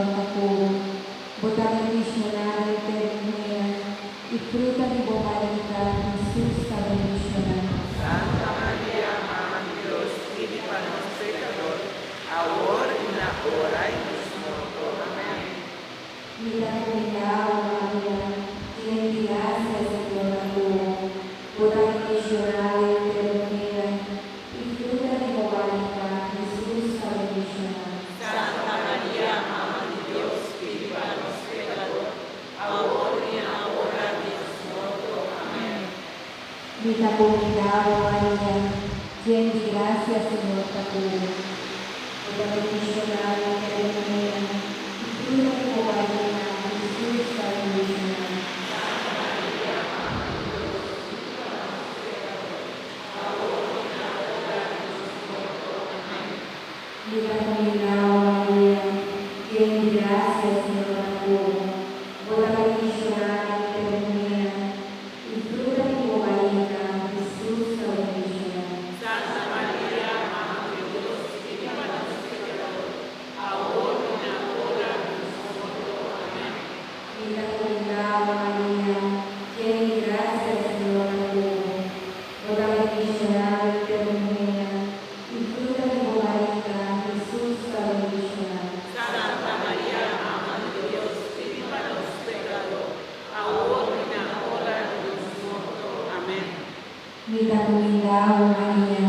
Señor ta ku bo. Bo ta bendishoná den tur muhénan, i fruta di bo barika, Hesus, ta bendishoná. Santa Maria, Mama di Dios, pidi pa nos pekadó, awor i na ora di nos morto. Amèn. Mi ta kumindá bo, Maria, yen di grasia, Señor ta ku bo. Bo ta bendishoná den tur muhénan, i fruta di bo barika, Hesus, ta bendishoná. Santa Maria, Mama di Dios, pidi pa nos pekadó, awor i na ora di nos morto. Amèn. Mi ta kumindá bo, Maria, yen di grasia, Señor ta ku bo. Bo ta bendishoná den tur muhénan, i fruta di bo barika, Hesus, ta bendishoná. Santa Maria, Mama di Dios, pidi pa nos pekadó, awor i na ora di nos morto. Amèn. Mi ta kumindá bo, Maria, yen di grasia, Señor ta ku bo. Bo ta bendishoná den tur muhénan, i fruta di bo barika, Hesus, ta bendishoná. Santa Maria, Mama di Dios, pidi pa nos pekadó, awor i na ora di nos morto. Amèn. Mi ta kumindá bo, Maria, yen di grasia, Señor ta ku bo. Bo ta bendishoná den tur muhénan, i fruta di bo barika, Hesus, ta bendishoná. Santa Maria, Mama di Dios, pidi pa nos pekadó, awor i na ora di nos morto. Amèn. Mi ta kumindá bo, Maria,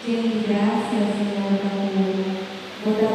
yen di grasia, Señor ta ku bo. Bo ta